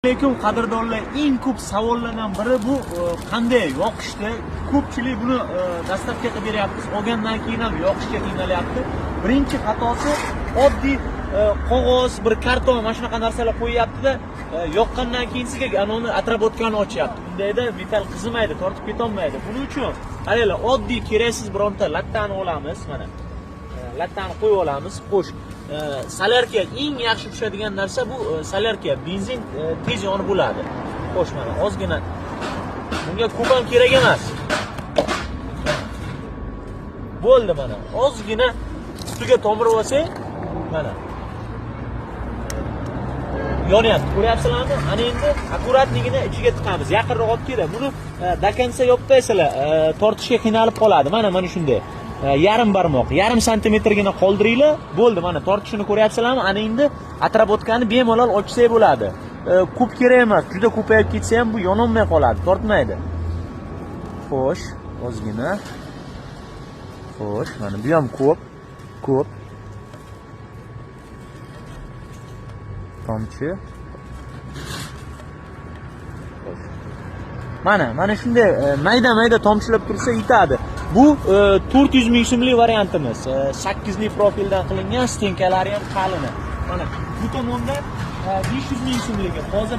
Alaykum, qadrdonlar. Eng ko'p savollardan biri bu qanday yoqishdi. Ko'pchilik buni доставка qilib beryapmiz, olgandan keyin ham yoqishga qiynalyapti. Birinchi xatosi oddiy qog'oz, bir karton, mana shunaqa narsalar qo'yyaptida, yoqqandan keyin sizga anavini отработка ni ochyapti. Undayda metall qizimaydi, tortib ketolmaydi. Buning uchun qaranglar, oddiy keraksiz bironta lattani olamiz, mana lattani qo'yib olamiz. Xo'sh, солярка eng yaxshi tushadigan narsa bu солярка, benzin tez yonib bo'ladi. Xo'sh, mana ozgina, bunga ko'p ham kerak emas. Bo'ldi, mana ozgina ustiga tomirib olsak, mana yonyapti, ko'ryapsizlarmi? Ana endi аккуратный gina ichiga tiqamiz. Yaqinroq olib kelib, buni до конца yopmaysizlar, tortishga qiynalib qoladi. Mana shunday yarim barmoq, yarim santimetrgina qoldiringlar, bo'ldi. Mana tortishini ko'ryapsizlarmi? Ana endi отработка ni bemalol ochsak bo'ladi. Ko'p kerak emas, juda ko'payib ketsa ham bu yonolmay qoladi, tortmaydi. Xo'sh, ozgina. Xo'sh, mana bu ham ko'p, ko'p tomchi. Xo'sh. Mana shunday mayda mayda tomchilab tursa yetadi. Bu 400 ming so'mlik variantimiz. 8 li profildan qilingan, стенка lari ham qalin. Mana bu tomonda 500 ming so'mligi. Hozir